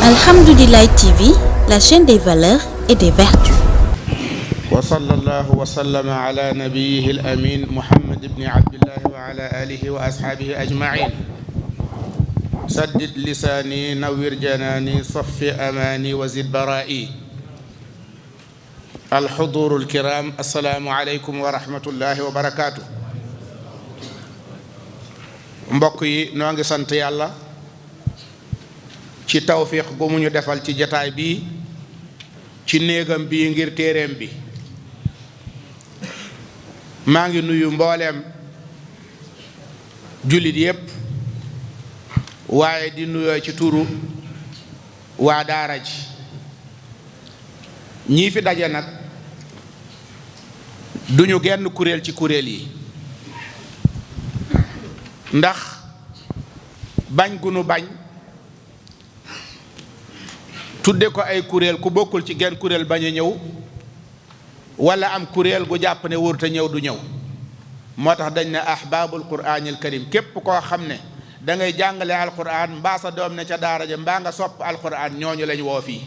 Alhamdoulilah TV, la chaîne des valeurs et des vertus. wa sallallahu wa sallama ala nabiyihi al-amin Muhammad ibn Abdillah wa ala alihi wa ashabihi ajma'in. saddid lisani nawwir janani saffi amani wa zid bara'i. alxuduru alkiram, assalaamu aleykum wa rahmatullahi wa barakaatu. mbokk yi noo ngi sant yàlla ci tawfiq gu mu ñu defal ci jataay bii ci néegam bii ngir téeréem bi. maa ngi nuyu mbooleem jullit yépp waaye di nuyoo ci turu waa daara ji ñii fi daje nag duñu genn kuréel ci kuréel yi, ndax bañ gu nu bañ tudde ko ay kuréel ku bokkul ci genn kuréel bañ a ñëw, wala am kuréel gu jàpp ne wóorut a ñëw du ñëw. moo tax dañ ne ahbaabul quraanil karim, képp koo xam ne da ngay jàngale alquran mbaa sa doom ne ca daara ja mbaa nga sopp alquran, ñooñu lañ woo fii.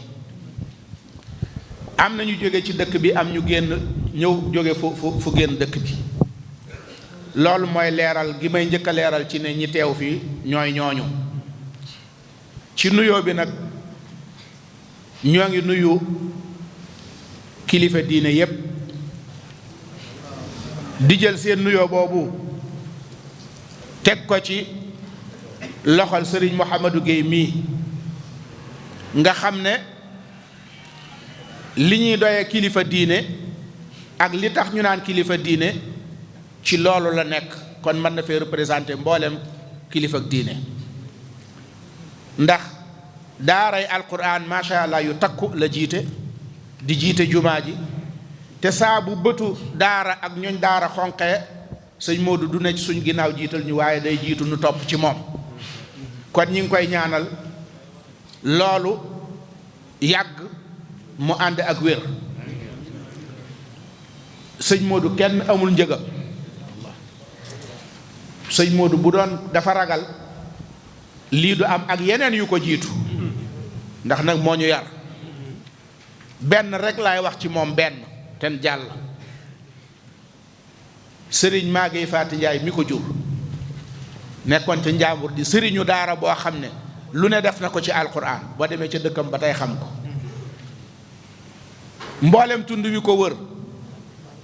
am na ñu jóge ci dëkk bi, am ñu génn ñëw jóge fu génn dëkk bi. loolu mooy leeral gi may njëkk a leeral ci ne ñi teew fii ñooy ñooñu. ci nuyoo bi nag ñoo ngi nuyu kilifa diine yépp di jël seen nuyoo boobu teg ko ci loxol sëriñ Mouhamadou Guèye mii nga xam ne li ñuy doyee kilifa diine ak li tax ñu naan kilifa diine ci loolu la nekk. kon mën na fee représenté mboolem kilifa ak diine, ndax daaray alquran macha allah yu takku la jiite, di jiite jumaa ji. te saa bu bëtu daara ak ñooñ daara xonqee sëñ Modou du ne ci suñ ginnaaw jiital ñu, waaye day jiitu nu topp ci moom. kon ñi ngi koy ñaanal loolu yàgg mu ànd ak wér. sëñ Modou kenn amul njëgam. sëñ Modou bu doon dafa ragal lii du am ak yeneen yu ko jiitu, ndax nag moo ñu yar. benn rek laay wax ci moom, benn ten jàll. sëriñ Maguette Faty Ndiaye mi ko jur nekkoon ca Njàmbur di sëriñu daara boo xam ne lu ne def na ko ci alquran, boo demee ca dëkkam ba tey xam ko. mboolem tund wi ko wër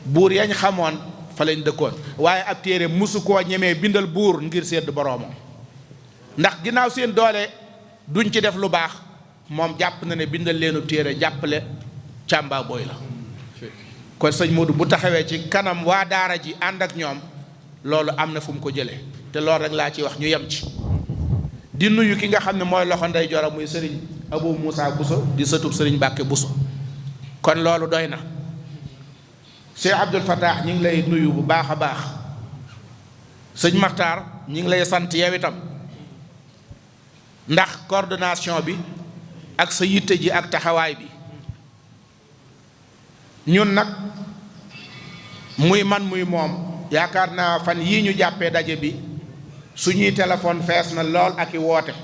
buur yañ xamoon fa lañ dëkkoon, waaye ab téere musu koo ñemee bindal buur ngir sedd boroomam. ndax ginnaaw seen doole duñ ci def lu baax, moom jàpp na ne bindal leenu téere jàppale càmba booy la. kon sëñ Modou bu taxawee ci kanam waa daara ji ànd ak ñoom, loolu am na fu mu ko jëlee, te loolu rek laa ci wax ñu yem ci. di nuyu ki nga xam ne mooy loxo ndey joram muy sëriñ Abou Moussa Bousso di sëtub sëriñ Mbàkke Bousso. kon loolu doy na. Cheikh Abdoul Fattah ñi ngi lay nuyu bu baax a baax. sëñ Maxtaar ñi ngi lay sant yow itam, ndax coordination bi ak sa yitte ji ak taxawaay bi. ñun nag muy man muy moom yaakaar naa fan yii ñu jàppee daje bi suñuy téléphone fees na lool ak i woote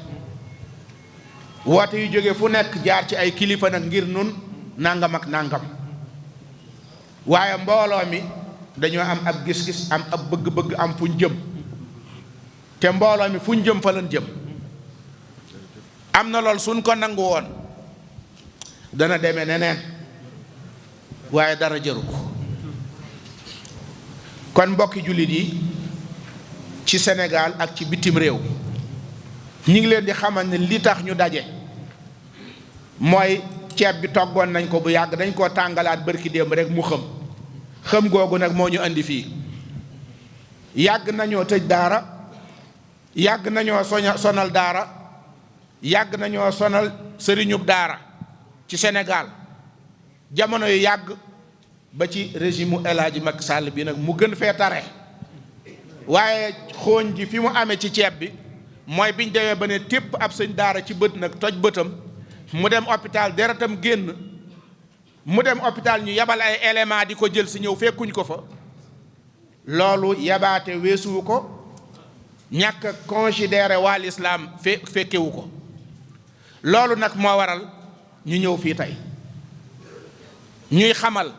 yu jóge fu nekk jaar ci ay kilifa nag ngir nun nangam ak nangam. waaye mbooloo mi dañoo am ab gis-gis, am ab bëgg-bëgg, am fuñ jëm, te mbooloo mi fuñ jëm fa lañ jëm. am na lool suñ ko nangu woon dana demee neneen, waaye dara jëru ko. kon mbokki jullit yi ci Sénégal ak ci bitim réew ñi ngi leen di xamal ne li tax ñu daje mooy ceeb bi toggoon nañ ko bu yàgg, dañ koo tàngalaat bërki démb rek mu xëm googu nag moo ñu andi fii. yàgg nañoo tëj daara, yàgg nañoo sonal daara, yàgg nañoo sonal sëriñub daara ci Sénégal jamono yu yàgg, ba ci régime mu El Hadji Macky Sall bi nag mu gën fee tare. waaye xooñ ji fi mu amee ci ceeb bi mooy biñ demee ba ne tépp ab sëñ daara ci bët nag toj bëtam, mu dem hôpital deretam génn, mu dem hôpital ñu yabal ay élément di ko jël si ñëw fekkuñ ko fa. loolu yabaate weesuwu ko, ñàkk considéré waa l'islam fekkewu ko. loolu nag moo waral ñu ñëw fii tey ñuy xamal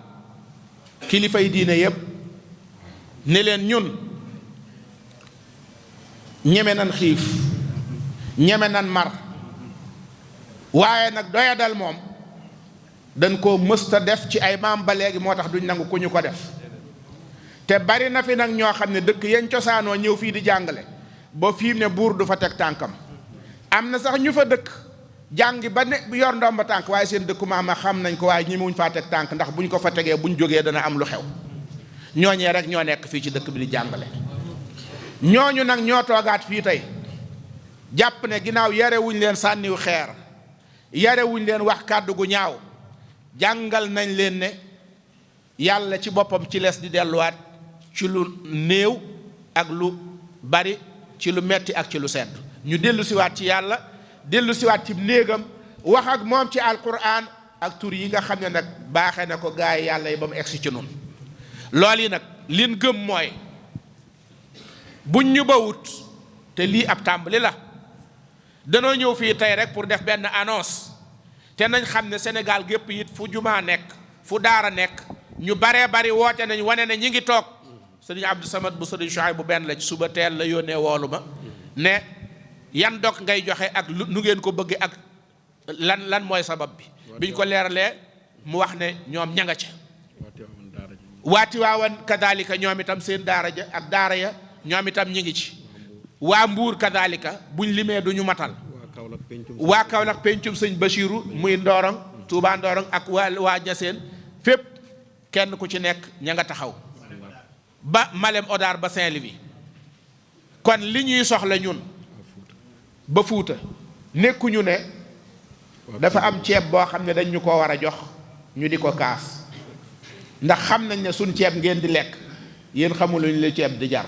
kilifay diine yépp ne leen ñun ñeme nan xiif ñeme nan mar waaye nag doyadal moom dañ koo mësta def ci ay maam ba léegi moo tax duñ nangu ku ñu ko def te bari na fi nag ñoo xam ne dëkk yañ cosaanoo ñëw fii di jàngale ba fii ne buur du fa teg tànkam am na sax ñu fa dëkk jàngi ba ne yor ndomba tànk waaye seen dëkku maama xam nañ ko waaye ñi muñ faa teg tànk ndax buñ ko fa tegee buñ jógee dana am lu xew ñooñee rek ñoo nekk fii ci dëkk bi di jàngale ñooñu nag ñoo toogaat fii tey jàpp ne ginnaaw yarewuñ leen sànniw xeer yarewuñ leen wax kàddu gu ñaaw jàngal nañ leen ne yàlla ci boppam ci lees di delluwaat ci lu néew ak lu bari ci lu metti ak ci lu sedd ñu dellu siwaat ci yàlla dellu siwaat ci néegam wax ak moom ci alquran ak tur yi nga xam ne nag baaxe na ko gaay yi yàlla yi ba mu egsi ci nun loolu yi nag lin gëm mooy buñ ñu bawut te lii ab tàmbali la danoo ñëw fii tey rek pour def benn annonce te nañ xam ne Sénégal gépp it fu jumaa nekk fu daara nekk ñu baree bari woote nañ wane ne ñi ngi toog sëriñ Abdou Samad bu sëriñ Chouaïb bu benn la ci suba teel la yónnee woolu ma ne yan dog ngay joxe ak nu ngeen ko bëgge ak lan mooy sabab bi biñ ko leeralee mu wax ne ñoom ña nga ca waati waawan kadalika ñoom itam seen daara ja ak daara ya ñoom itam ñi ngi ci waa Mbuur kadalika buñ limee duñu matal waa Kaolack pencum sëñ Bachiru muy Ndorong Touba Ndorong ak waa Ñaseen fépp kenn ku ci nekk ña nga taxaw ba Malem Odar ba Saint-Louis kon li ñuy soxla ñun ba Fuuta nekkuñu ne dafa am ceeb boo xam ne dañ ñu ko war a jox ñu di ko kaas ndax xam nañ ne suñ ceeb ngeen di lekk yéen xamuluñ la ceeb di jar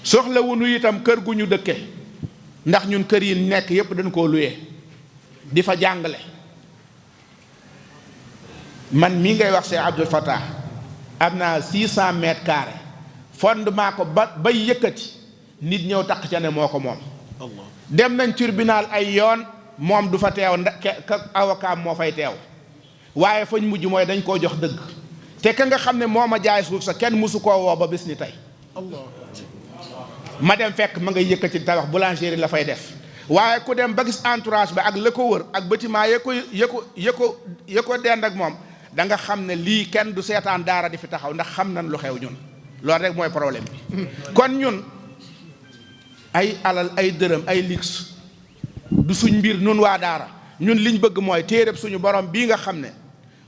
soxla wuñu itam kër gu ñu dëkke ndax ñun kër yi nekk yépp dañ koo luye di fa jàngale man mii ngay wax Cheikh Abdoul Fattah am naa 600 mètres carrés fondement ko ba yëkkati nit ñëw taq ca ne moo ko moom dem nañ tribunal ay yoon moom du fa teew ka avocat moo fay teew waaye fañ mujj mooy dañ koo jox dëgg te ka nga xam ne moo ma jaay suuf sa kenn musu koo woo ba bis ni tey ma dem fekk ma ngay yëkkati tabax boulangerie la fay def waaye ku dem ba gis entourage ba ak la ko wër ak bâtiment ya ko dend ak moom da nga xam ne lii kenn du seetaan daara di fi taxaw ndax xam nañ lu xew ñun loolu rek mooy problème bi kon ñun ay alal ay dërëm ay lix du suñ mbir nun waa daara ñun liñ bëgg mooy téereb suñu borom bii nga xam ne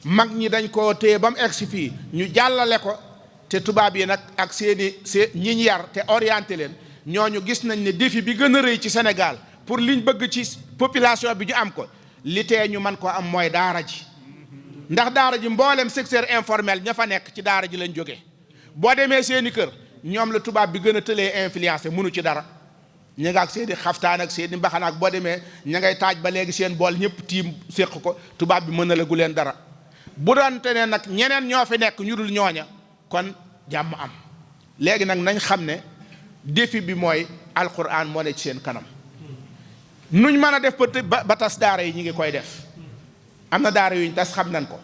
mag ñi dañ koo téye ba mu egsi fii ñu jàllale ko te tubaab yi nag ak ñi ñu yar te orienté leen ñooñu gis nañ ne défi bi gën a rëy ci Sénégal pour liñ bëgg ci population bi ñu am ko li tee ñu mën ko am mooy daara ji ndax daara ji mboolem secteur informel ña fa nekk ci daara ji lañ jóge boo demee seeni kër ñoom la tubaab bi gën a tëlee influencé mënu ci dara ña nga ak seeni xaftaan ak seeni mbaxana ak boo demee ña ngay taaj ba léegi seen bool ñëpp tiim séq ko tubaab bi mën na la gu leen dara bu doonte ne nag ñeneen ñoo fi nekk ñu dul ñooña kon jàmm am léegi nag nañ xam ne défi bi mooy alquran moo ne ci seen kanam nuñ mën a def ba tas daara yi ñu ngi koy def am na daara yuñ tas xam nañ ko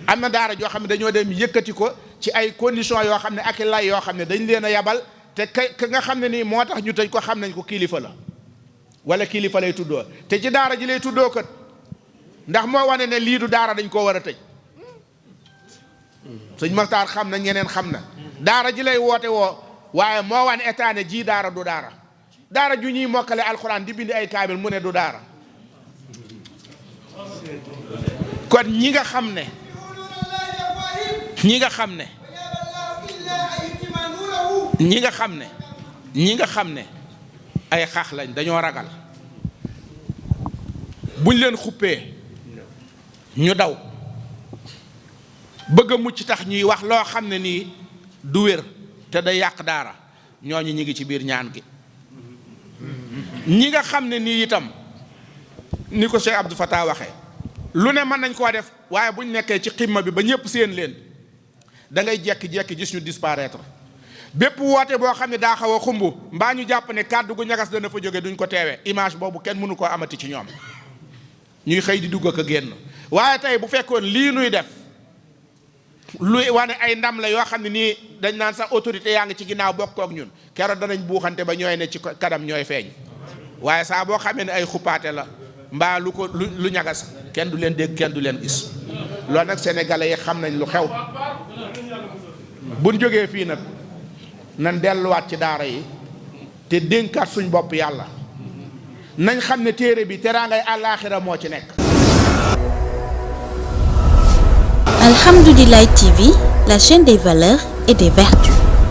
am na daara joo xam ne dañoo dem yëkkati ko ci ay conditions yoo xam ne ak lay yoo xam ne dañ leen a yabal te ka nga xam ne nii moo tax ñu tëj ko xam nañ ko kilifa la wala kilifa lay tuddoo te ci daara ji lay tuddoo kat ndax moo wane ne lii du daara dañ koo war a tëj sëñ Maxtaar xam na ñeneen xam na daara ji lay woote woo waaye moo wane état ne ji daara du daara daara ju ñuy mokkale alxuraan di bindi ay kaamil mu ne du daara kon ñi nga xam ne ñi nga xam ne ay xax lañ dañoo ragal buñ leen xuppee ñu daw bëgg a mucc tax ñuy wax loo xam ne nii du wér te day yàq daara ñooñu ñi ngi ci biir ñaan gi ñi nga xam ne nii itam ni ko Cheikh Abdou Fattah waxee lu ne mën nañ koo def waaye buñ nekkee ci ximma bi ba ñëpp seen leen da ngay jekki-jekki gis ñu disparaître bépp woote boo xam ne daa xaw a xumb mbaa ñu jàpp ne kàddu gu ñagas dana fa jóge duñ ko teewee image boobu kenn mënu koo amati ci ñoom ñuy xëy di dugg ak a génn waaye tey bu fekkoon lii nuy def luy wane ay ndam la yoo xam ne nii dañ naan sax autorité yaa ngi ci ginnaaw bokk ak ñun keroog danañ buuxante ba ñooy ne ci kanam ñooy feeñ waaye saa boo xamee ne ay xuppaate la mbaa lu ñagas kenn du leen dégg kenn du leen gis loolu nag sénégalais yi xam nañ lu xew buñ jógee fii nag nan delluwaat ci daara yi te dénkaat suñ bopp yàlla nañ xam ne téere bi teraangay àllaaxira moo ci nekk. Alhamdoulilah TV, la chaîne des valeurs et des vertus.